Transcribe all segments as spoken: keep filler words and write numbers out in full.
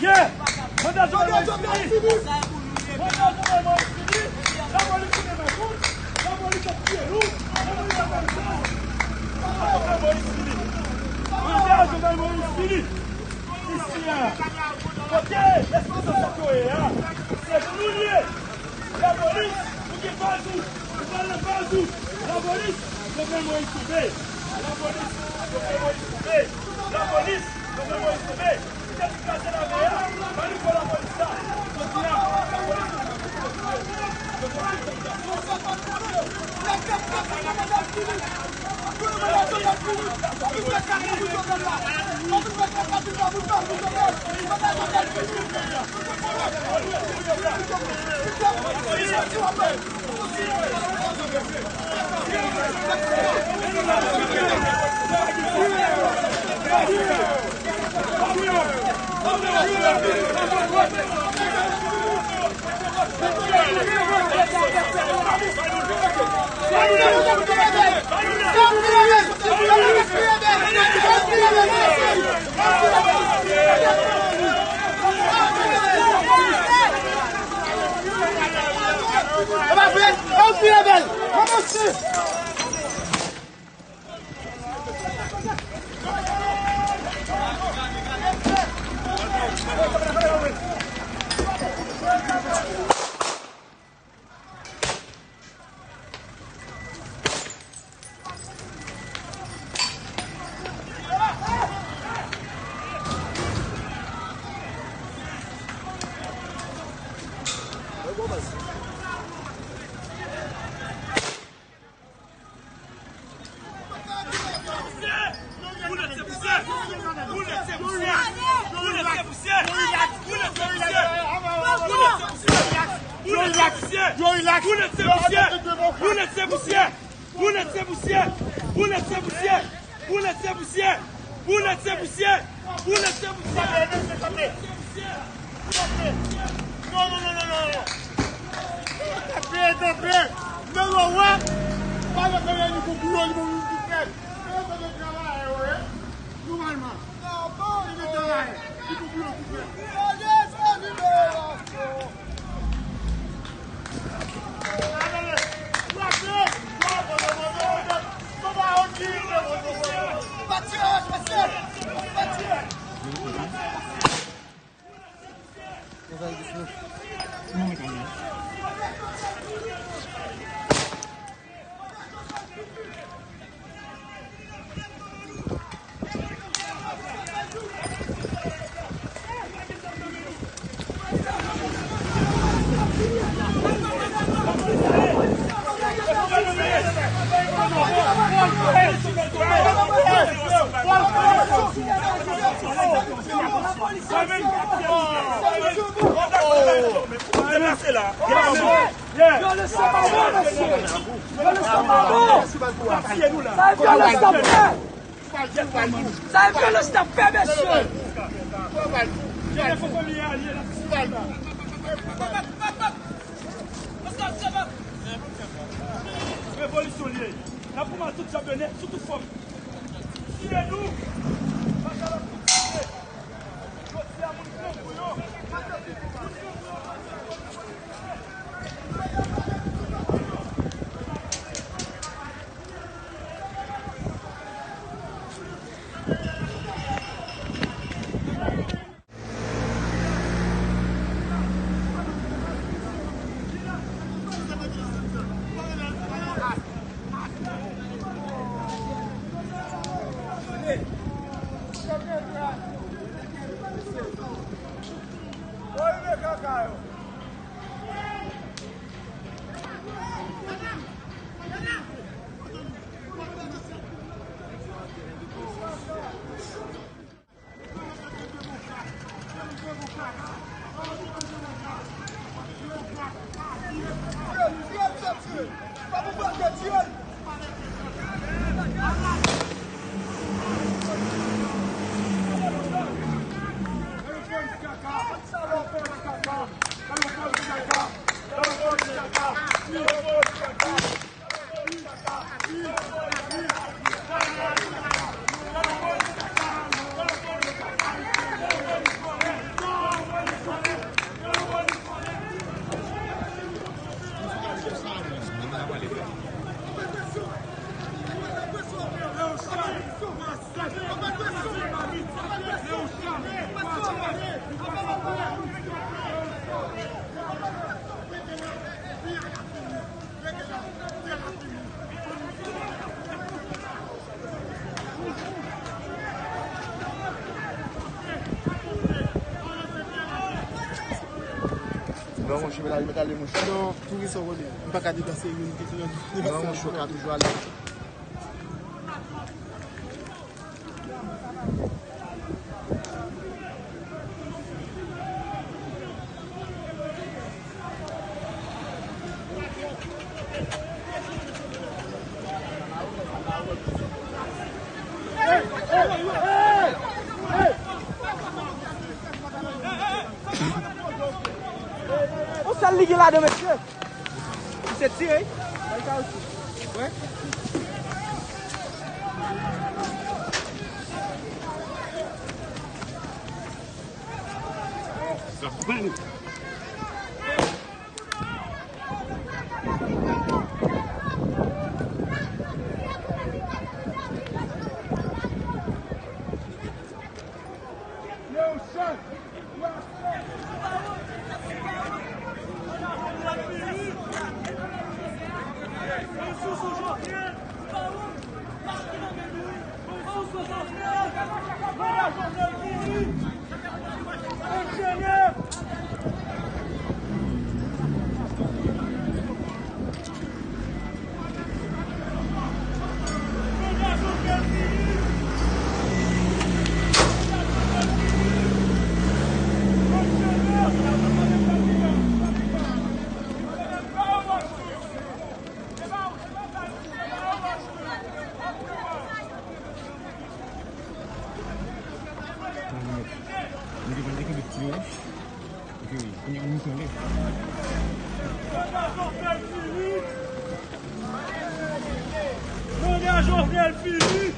Yeah! Manda Jovenel Moïse fini! Manda Jovenel Moïse fini! Lapolis tounen nan tout! Lapolis ap tiye nou! Lapolis ap tiye nou! Manda Jovenel Moïse fini! Manda Jovenel Moïse fini! Isi a! Kote lespri sa yo ye a? Se nou l ye! Lapolis, nou gen baz ou, nou pral nan baz ou. Lapolis, Jovenel Moïse tonbe. Lapolis, Jovenel Moïse tonbe. Lapolis, Jovenel Moïse tonbe. Misye te kraze lame a. Ban nou pran lapolis la. Jodi a, lapolis tonbe. Jovenel Moïse tonbe. Boulèt se pousyè! Boulèt se pousyè! Boulèt se pousyè! Boulèt se pousyè! Boulèt se pousyè! Boulèt se pousyè! Boulèt se pousyè! Boulèt se pousyè! Non, non, non, non, non, non. Kanpe, kanpe. Men yo wè. Pa yo fè ni pou boulo, ni pou moun ki fè. Men yo fè travay yo, wi. Nòmalman. Li mete la, li pou boulo ki fè. Yo, le sa pa bon, mesye. Yo, le sa pa bon. Sa e vyolans n ap fè. Sa e vyolans n ap fè, mesye. Revolisyon li ye. N ap koumanse tout jan de nèg, sou tout fòm. Tiye nou. Jodi a, moun grangou yo. Ban mwen cheve la, li mèt ale, monchè. Non, touris an premye. M pa ka deplase youn ki tounen. Non, monchè, ou ka toujou ale. On sèl li gen ladan, mesye. Li se tire, wi. Bay sa osi. Wi. Manda Jovenel fini!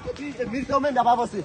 Epi, e, militan yo menm, y ap avanse.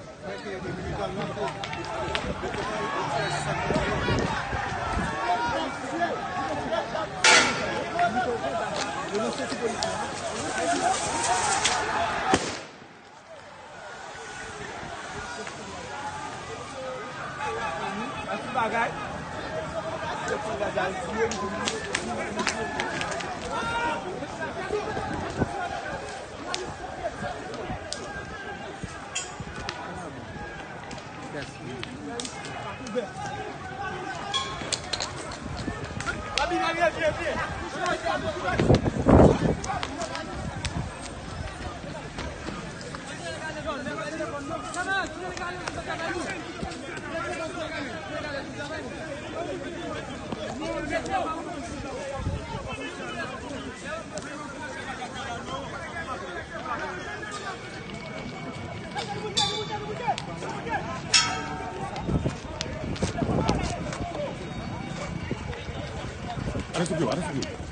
Ale sou pye w, ale sou pye w.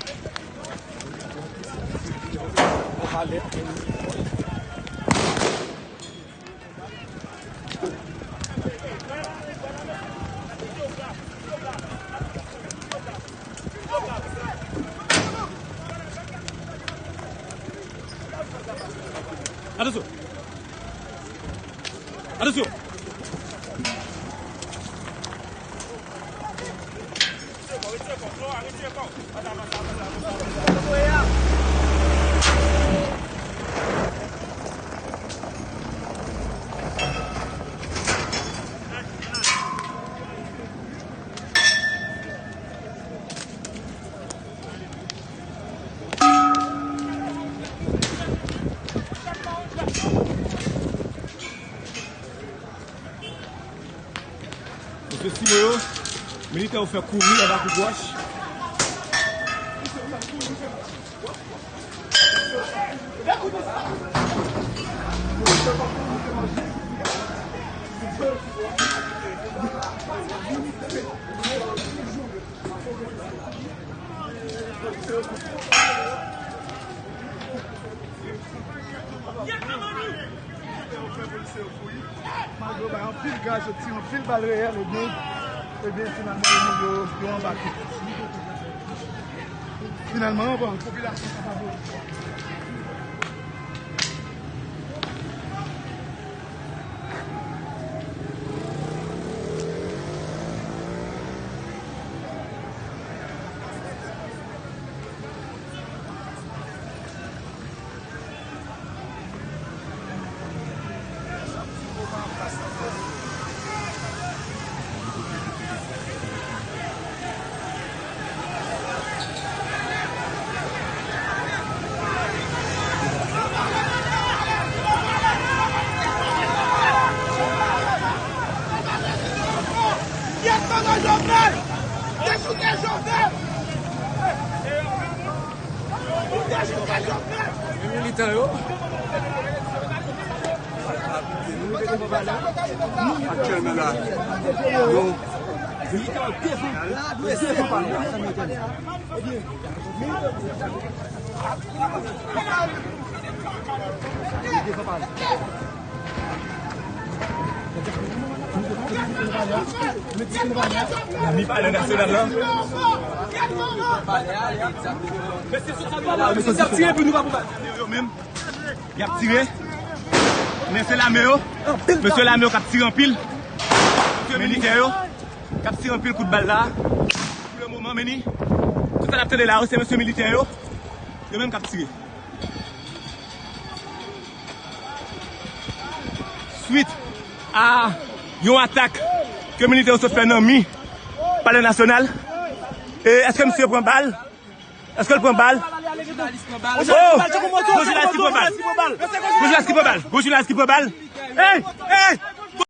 Atansyon! Atansyon! Mesye Simo yo, militè yo fè kouri anba kou wòch. Malgre yo bay anpil gaz, yo tire anpil bal reyèl, ebyen, ebyen, finalman, yo, yo, yo anbake. Finalman, bon, popilasyon sa pa vle. Militè yo. Aktyèlman la, yo. Nan mi palè nasyonal la. Mesye, sa tire pou nou pa pou ba. Yo menm, y ap tire. Mesye lame yo, mesye lame yo k ap tire anpil. Mesye militè yo k ap tire anpil kout bal la. Pou le moman, meni, tout sa n ap tande la yo, se mesye militè yo. Yo menm k ap tire. Swit a yon atak ke militè yo sot fè nan mi Palè Nasyonal. E èske misye pran bal? Èske l pran bal? Oh! Gon jounalis ki pran bal. Gon jounalis ki pran bal. Gon jounalis ki pran bal. Hey! Hey!